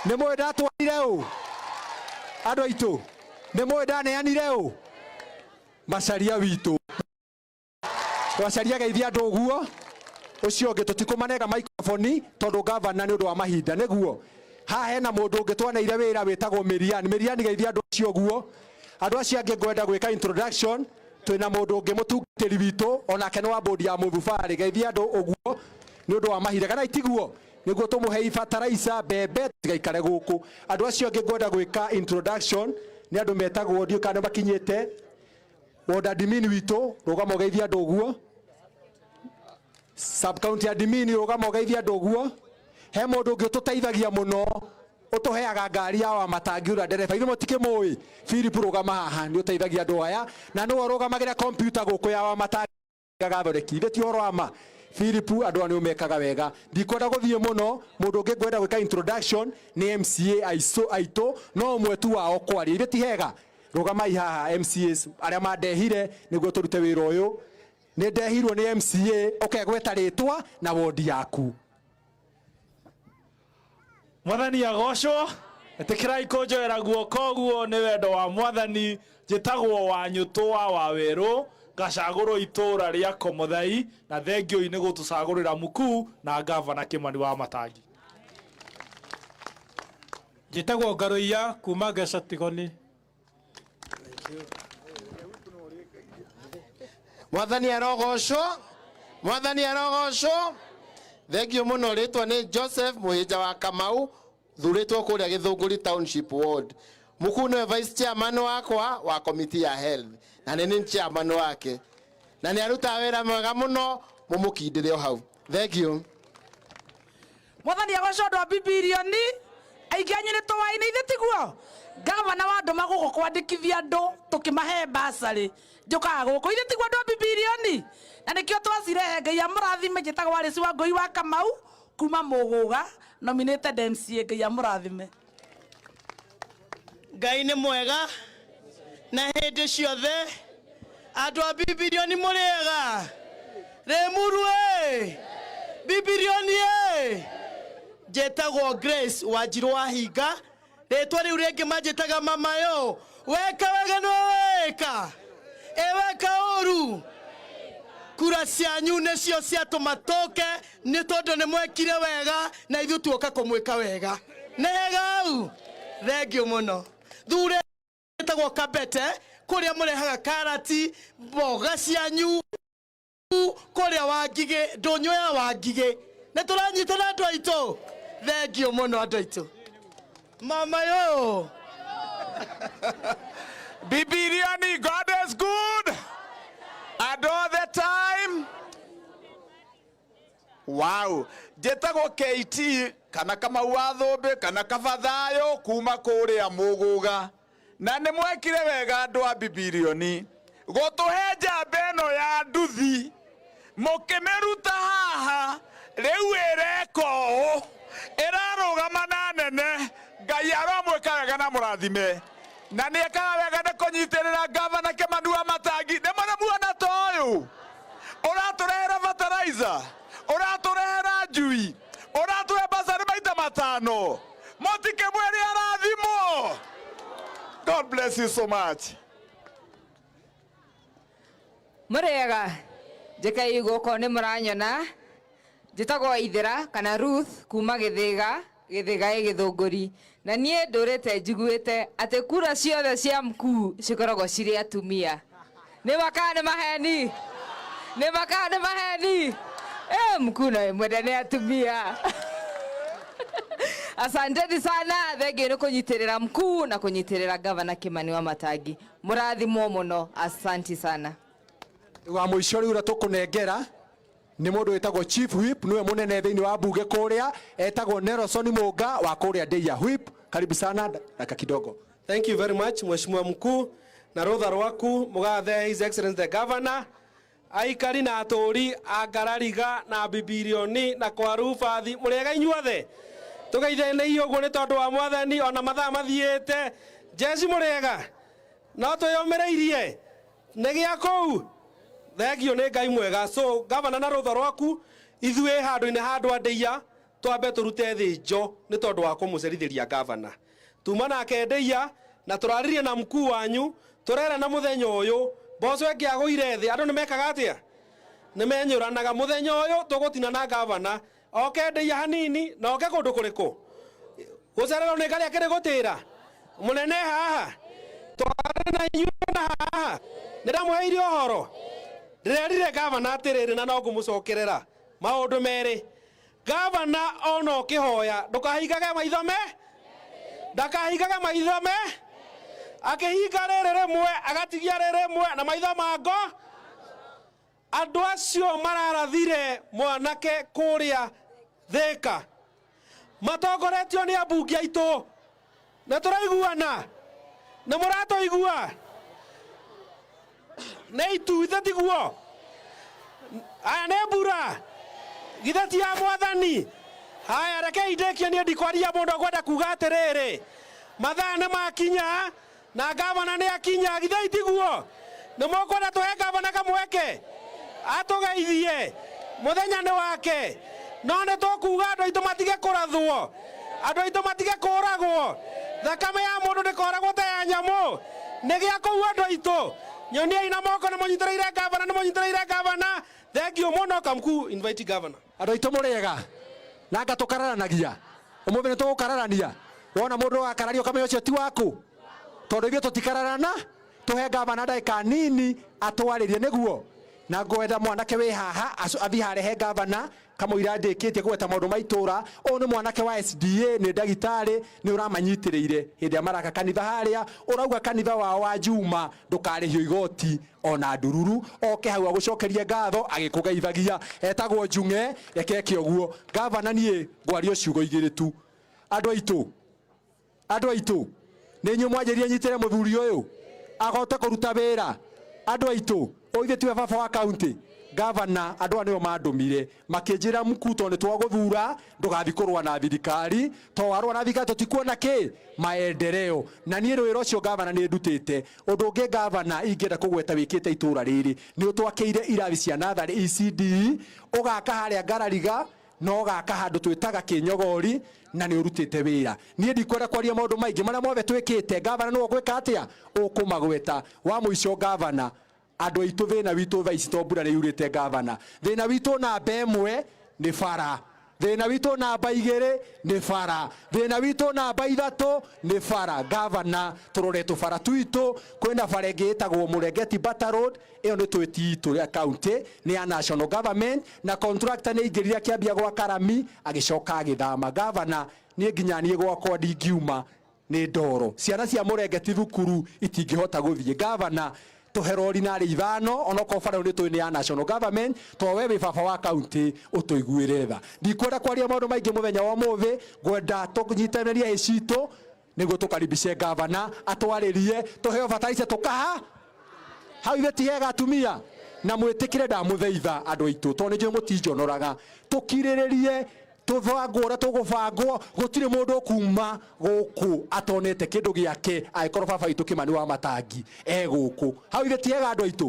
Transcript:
Nĩ mũĩ ndatwarire ũ? Andũ aitũ, nĩ mũĩ ndaneanire ũ? Macharia witũ. Macharia geithia andũ ũguo. Ũcio ũngĩ tũtikũmanenga microphone tondũ gavana nĩ ũndũ wa mahinda nĩguo. Haha hena mũndũ ũngĩ twaneire wĩra wĩtagwo Mirian. Mirian geithia andũ acio ũguo. Andũ acio angĩ ngwenda gwĩka introduction twĩna mũndũ ũngĩ mũtungatĩri witũ onake nĩ wa board ya Mũthubarĩ. Geithia andũ ũguo nĩ ũndũ wa mahinda kana itiguo? Nĩguo tũmũhe fertilizer mbembe tigaikare gũkũ. Andũ acio angĩ ngwenda gwĩka introduction nĩ andũ metagwo ndiũĩ kana nĩ makinyĩte. Ward admin witũ rũgama ũgeithie andũ ũguo. Sub county admin rũgama ũgeithie andũ ũguo. He mũndũ ũngĩ ũtũteithagia mũno ũtũheaga ngari ya wa matangi ũrĩa ndereba ithuĩ mũtikĩmũĩ. Philip rũgama haha nĩ ũteithagia andũ aya na nĩwe ũrũgamagĩra computer gũkũ ya wa matangi gathoreki ithe ti ũhoro wa ma. Philip andũ aya nĩ ũmekaga wega. Ndikwenda gũthiĩ mũno, mũndũ ũngĩ ngwenda gwĩka introduction nĩ MCA aitũ no ũmwe tu wao kwaria. Ithe ti hega? Rũgamai haha MCAs arĩa mandehire nĩguo tũrute wĩra ũyũ. Nĩ ndehirwo nĩ MCA ũkegweta rĩtwa na wondi yaku. Mwathani agocwo. Ĩtĩkĩrai kũnjoera guoko ũguo nĩ wendo wa Mwathani. Njĩtagwo Wanyũtũ wa Wawerũ, ngacagũrwo itũũra rĩa Komothai, na thengiũi nĩ gũtũcagũrĩra Mkuu na Ngavana Kĩmani wa Matangi. Njĩtagwo Ngarũiya kuma Ngeca Tigoni. Mwathani arogocwo, Mwathani arogocwo. Thengiũ mũno. Rĩtwa nĩ Joseph Mũhĩnja wa Kamau, thurĩtwo kũrĩa Gĩthũngũri Township Ward. Mũkuu nĩwe vice chairman wakwa wa committee ya health na nĩ nĩ chairman wake na nĩ arutaga wĩra mwega mũno, mũmũkindĩre o hau. Thengiũ. Mwathani agocwo. Andũ a bibirioni aingĩ anyu nĩ tũwaine ithe tiguo gavana wa andũ magũkũ kwandĩkithia andũ tũkĩmahe basarĩ njũkaga gũkũ ithe tiguo andũ a bibirioni na nĩkĩo twacirehe. Ngai amũrathime. Njĩtagwo Alice wa Ngũi wa Kamau kuma Mũgũga, nominated MCA. Ngai amũrathime. Ngai nĩ mwega na hĩndĩ ciothe. Andũ a bibirioni mũrĩega rĩmuru ĩ bibirioni ĩ. Njĩtagwo Grace Wanjirũ wa Hinga, rĩtwa rĩu rĩngĩ manjĩtaga mamayo. Weka wega nĩwe weka ĩ weka ũru kura cianyu nĩcio ciatũma tũke nĩ tondũ nĩ mwekire wega na ithuĩ tuoka kũmwĩka wega. Nĩ hega hau, thengiũ mũno. Thure ĩtagwo Kabete kũrĩa mũrehaga karati mboga cianyu kũrĩa Wangigĩ, ndũnyũ ya Wangigĩ. Nĩ tũranyitana andũ aitũ? Thengiũ mũno andũ aitũ. Mama yo. Bibiriani, God is good and all the time. Wow. Njĩtagwo KT kana Kamau wa Thũmbĩ kana Kabathayo kuma kũrĩa Mũgũga. Na nĩ mwekire wega andũ a Bibirioni gũtũhe njamba ĩno ya nduthi mũkĩmĩruta haha rĩu ĩreka ũũ ĩrarũgama na nene. Ngai aromwĩka wega na mũrathime na nĩ ekaga wega nĩ kũnyitĩrĩra gavana Kĩmani wa Matangi. Nĩ mũrĩ muona ta ũyũ ũratũrehera fertilizer, ũratũrehera njui, ũratũhe basarĩ maita matano, mũtikĩmwĩre arathimwo. God bless you so much. Mũrĩega njĩkai guoko nĩ mũranyona. Njĩtagwo Ithera kana Ruth kuma Gĩthĩga, Gĩthĩga ĩ Gĩthũngũri. Na niĩ ndũrĩte njiguĩte atĩ kura ciothe cia mkuu cikoragwo cirĩ atumia. Nĩ ma kana nĩ maheni? Nĩ ma kana nĩ maheni? Ĩ mkuu no ĩmwende nĩ atumia. Asanteni sana, thengiũ nĩ kũnyitĩrĩra mkuu na kũnyitĩrĩra gavana Kĩmani wa Matangi. Mũrathimwo mũno, asanti sana. Wa mũico rĩu ũrĩa tũkũnengera nĩ mũndũ wĩtagwo Chief Whip, nĩwe mũnene thĩinĩ wa bunge kũrĩa, etagwo Nelson Mũnga wa kũrĩa Ndeia. Whip, karibu sana, dakika kidogo. Thank you very much, Mheshimiwa Mkuu, na rũtha rwaku mũgathe His Excellency the Governor, aikari na atũri a Ngarariga na Bibirioni na kwa Rubathi, mũrĩega inyuothe. Tũgeithanĩirie ũguo nĩ tondũ wa Mwathani ona mathaa mathiĩte. Jeci mũrĩega, no twĩyũmĩrĩirie nĩ gĩa kũu. Thengio nĩ Ngai mwega. So gavana na rũtha rwaku, ithuĩ handũ-inĩ ha andũ a Ndeia. Twambe turute thinjo ni tondu wa kumucerithĩria gavana. Tuma nake ndeia na turaririe na mkuu wanyu turera na muthenya uyu mboco ĩngĩagũire thĩ andũ nĩ mekaga atĩa? Nĩ menyũranaga. Muthenya uyu tugutina na gavana oke ndeia hanini na oke kundu kuriku gucererwo nĩ ngarĩ akĩrĩ gũtĩra munene haha twarĩ na inyuĩ na haha nĩ ndamũheire ũhoro. Ndĩrerire gavana atĩrĩrĩ na no ngũmũcokerera maũndũ merĩ. Gavana ona ũkĩhoya ndũkahingage maitho me ndakahingage maitho me akĩhinga rĩrĩ rĩmwe agatigia rĩrĩ rĩmwe na maitho mango. Andũ acio mararathire mwanake kũrĩa Thĩka matongoretio nĩ ambunge aitũ na tũraiguana na mũratũigua nĩ itu ithe tiguo aya nĩ mbura githe ti ya mwathani. Haya rekei ndĩkie niĩ ndikwaria mũno ngwenda kuga atĩrĩrĩ mathaa nĩ makinya na gavana nĩ akinya githe itiguo nĩ mũkwenda tũhe gavana kamweke atũgeithie mũthenya nĩ wake no nĩ tũkuga andũ aitũ matige kũrathwo andũ aitũ matige kũragwo thakame ya mũndũ ndĩkoragwo ta ya nyamũ nĩ gĩa kũu andũ aitũ nyoniai na moko nĩ mũnyitĩrĩire gavana nĩ mũnyitĩrĩire gavana. Thank you mũno kamkuu invite governor. Andũ aitũ mũrĩega na anga tũkararanagia ũmũthĩ nĩ tũgũkararania wona mũndũ wakararia ũkamenya ũcio ti waku tondũ ithuĩ tũtikararana tũhe gavana ndagĩka nini atwarĩrie nĩguo na ngwenda mwanake wĩ haha athiĩ harĩa he gavana kamũira ndĩkĩtie kũgweta maũndũ ma itũra. Ũyũ nĩ mwanake wa SDA nĩ ndagĩtarĩ nĩ ũramanyitĩrĩire hĩndĩ ĩrĩa maraka kanitha harĩa ũrauga kanitha wao wa Juma ndũkarĩhio igoti ona ndururu oke hau agũcokerie ngatho agĩkũgeithagia etagwo Njung'e reke eke ũguo. Gavana niĩ ngwaria ciugo igĩrĩ tu. Andũ aitũ andũ aitũ nĩ inyuĩ mwanjĩrire nyitĩre mũthuri ũyũ ahote kũruta wĩra. Andũ aitũ ũyũ tiwe baba wa kaunti gavana andũ aya nĩo mandũmire makĩnjĩra mkuu tondũ nĩ twagũthura ndũgathiĩ kũrũa na thirikari to warũa na thirikari tũtikuona kĩ maendeleo. Na niĩ wĩra ũcio gavana nĩ ndutĩte. Ũndũ ũngĩ gavana ingĩenda kũgweta wĩkĩte itũra rĩrĩ nĩ ũtwakĩire irathi cia natharĩ ECD ũgaka harĩa Ngarariga na ũgaka handũ twĩtaga Kĩnyogori na nĩ ũrutĩte wĩra. Niĩ ndikwenda kwaria maũndũ maingĩ marĩa mothe twĩkĩte gavana nĩwe ũgwĩka atĩa ũkũmagweta. Wa mũico gavana andũ aitũ thĩna witũ thaa ici to mbura nĩ yurĩte gavana thĩna witũ namba ĩmwe nĩ bara thĩna witũ namba igĩrĩ nĩ bara thĩna witũ namba ithatũ nĩ bara. Gavana tũrore tũbara twitũ kwĩna bara ĩngĩ ĩtagwo Mũrengeti Bata Road ĩyo nĩ twĩti itũ ya county nĩ ya national government na contractor nĩ aingĩrire akĩambia gwaka rami agĩcoka agĩthama. Gavana niĩ nginya niĩ gwakwa ndingiuma nĩ ndoro ciana cia Mũrengeti thukuru itingĩhota gũthiĩ. Gavana tũhe rori narĩ ithano onokorwo bara ĩyo nĩ tũĩ nĩ ya national government to we wĩ baba wa county ũtũiguĩre tha. Ndikwenda kwaria maũndũ maingĩ mũthenya wa ũmũthĩ ngwenda tũnyitanĩrie ĩ citũ nĩguo tũkaribice gavana atwarĩrie tũheo bataica tũkaha hau ithe ti hega atumia na mwĩtĩkĩre ndamũthaitha andũ aitũ tondũ nĩ njũĩ mũtinjonoraga tũkirĩrĩrie tũbangwo ũrĩa tũgũbangwo gũtirĩ mũndũ ũkuma gũkũ atonete kĩndũ gĩake angĩkorwo baba witũ Kĩmani wa Matangi e gũkũ hau ithe ti hega andũ aitũ.